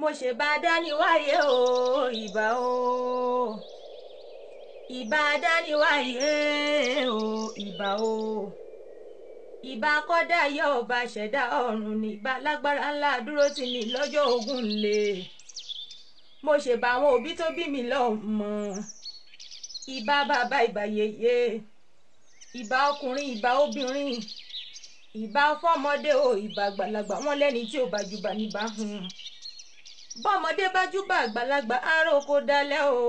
Mo ṣe bá dáníwáyé o, ìbà o. Ìbà dáníwáyé o, ìbà o. Ìbà kọ́dá yọ ọba ṣẹ̀dá ọ̀run ní ìbà lágbára ńlá dúró tì ní lọ́jọ́ ogun lè. Mo ṣe bá àwọn òbí tó bí mi lọ́mọ. Ìbà bàbá, ìbà yèyé. Ìbà ọkùnrin, ìbà obìnrin. Ìbà fọ́mọdé o, ìbà àgbàlagbà, wọ́n lẹ́ni tí ò bá júbà ní bá hun. Bọ́mọdé bá júbà àgbàlagbà, aró kò dalẹ̀ o.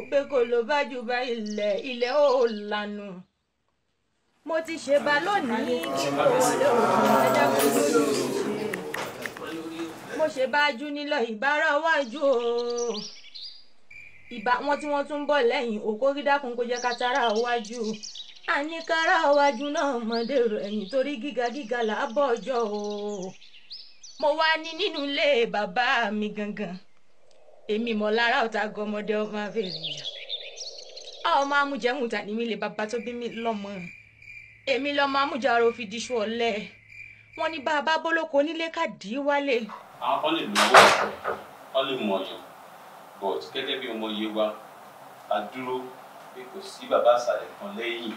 Bẹ́ẹ̀ ló bá júbà ilẹ̀, ilẹ̀ ò lànà. Mo ti ṣèbà lónìí kí n tó wọlé òkun ẹ̀dá kò lójú ṣe. Mo ṣèbà ajú nílọ ìbára wájú o. Ìbà wọn tí wọ́n tún ń bọ̀ lẹ́yìn òkó rí dákun kó jẹ́ ká tara wájú. Àníkárá wájú náà mọ̀dé rò ẹ̀yìn torí gíga gíga là á bọ̀ ọjọ́ o. Mo wá ní nínú ilé bàbá mi gangan. Èmi mọ̀ lára ọ̀tá gọmọdé ọmọ àfẹ́rẹ́ ìyá. Ọmọ amújẹun ta ni mi lè bàbá tó bí mi lọ́mọ. Èmi lọ́mọ amújàrò fi diṣu ọ̀lẹ. Wọ́n ní bá a bá bólóko nílé ká dì í wálé. Àwọn kan lè lówó, wọ́n lè mọ̀yàn, but gẹ́gẹ́ bí ọmọ Yewa, a dúró pé kò sí bàbá àṣàlẹ̀ kan lẹ́yìn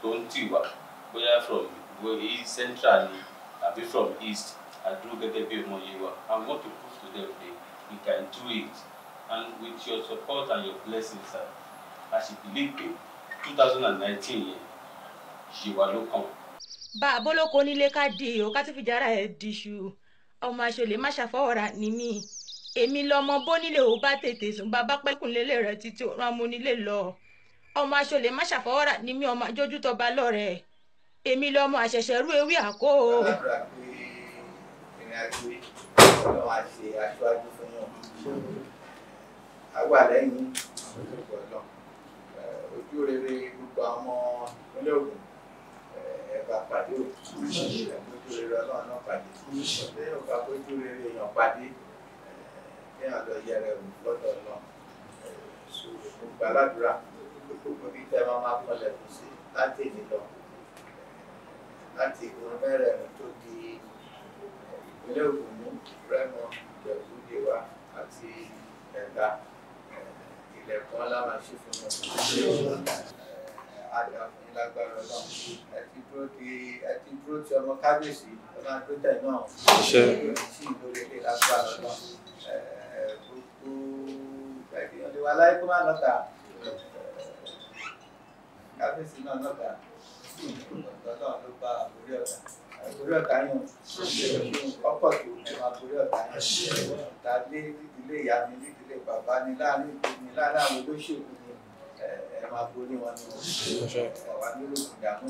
tó ń tì wá, bóyá from east central ni àbí from east. A dúró gẹ́gẹ́ bí ọmọ Yewa, and we want to prove to them that we can do it, and with your support and your blessings, sir, I should believe pé 2019 yẹn, Yewa ló kàn. Bá a bólóko nílé ká dì í o, ká tún fi jára ẹ̀ diṣu. Ọmọ aṣọlẹ̀ má ṣàfọwọ́ra ni mí. Èmi lọmọ bónílé ò bá tètè sùn, bàbá pẹ́kùnlélé rẹ̀ títí òun amúnilé lọ. Ọmọ aṣọlẹ̀ má ṣàfọwọ́ra ni mí, ọmọ àjọjú tọba lọ́rẹ̀. Èmi lọmọ àṣẹ̀ṣẹ̀ rú ewé àkó. Aládùúrà pé ìrìn àjò yìí, Ọlọ́run á ṣe aṣáájú fún yàn. Á wà lẹ́yìn Ọlọ́run. Ojú rere gbogbo àwọn ọmọ ìpínlẹ̀ Ògùn ẹ bá pàdé o. Ẹ bójú rere Ọlọ́run náà pàdé. Lẹ́yìn ọ̀gá bójú rere èèyàn pàdé, kéèyàn lọ yẹrẹ wò lọ́dọ̀ Ọlọ́run. Gbogbo aládùúrà gbogbo bí tẹ́ máa máa kọlẹ̀kùn sí láti èní lọ, láti ìgbìmọ̀ mẹ́rẹ̀ẹ̀rin tó di ìpínlẹ̀ Ògùn mú, Rẹ́mọ, Ìjẹ̀bú, Yewa àti Ẹ̀gbá, ilẹ̀kùn ọlá máa ṣí fún wọn. Àdá fún yín lágbára Ọlọ́run. Ẹ ti dúró ti ọmọ kábíyèsí, ọlọ́run tó tẹ̀ náà. Sí ìlórí ilé lágbára Ọlọ́run. Gbogbo ìgbà lè wà láyé kó má lọ́ta. Kábíyèsí náà lọ́ta. Ọlọ́run ló bá borí ọ̀tá. Borí ọ̀tá yàn. Ọ̀pọ̀ tó ẹ máa borí ọ̀tá yàn. Ọ̀tá lé nídìílé ìyá mi, nídìílé bàbá ni, láàrin ìlú ni, láàrin àwọn olóṣèlú ni. Ẹ máa borí wọn ni wọn. Ọ̀wá nílò ìdààmú.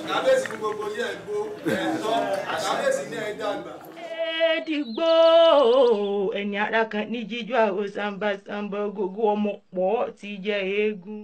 Kábíyèsí ní gbogbo ilé ẹ̀gbó ẹ̀tọ́, kábíyèsí ní ẹ̀dàgbà. Ẹ̀ẹ́dìgbò ẹni ara kan ní jíjọ́ àwòsàn bá sàǹbà gbogbo ọmọ pọ̀ ti jẹ́ eégún.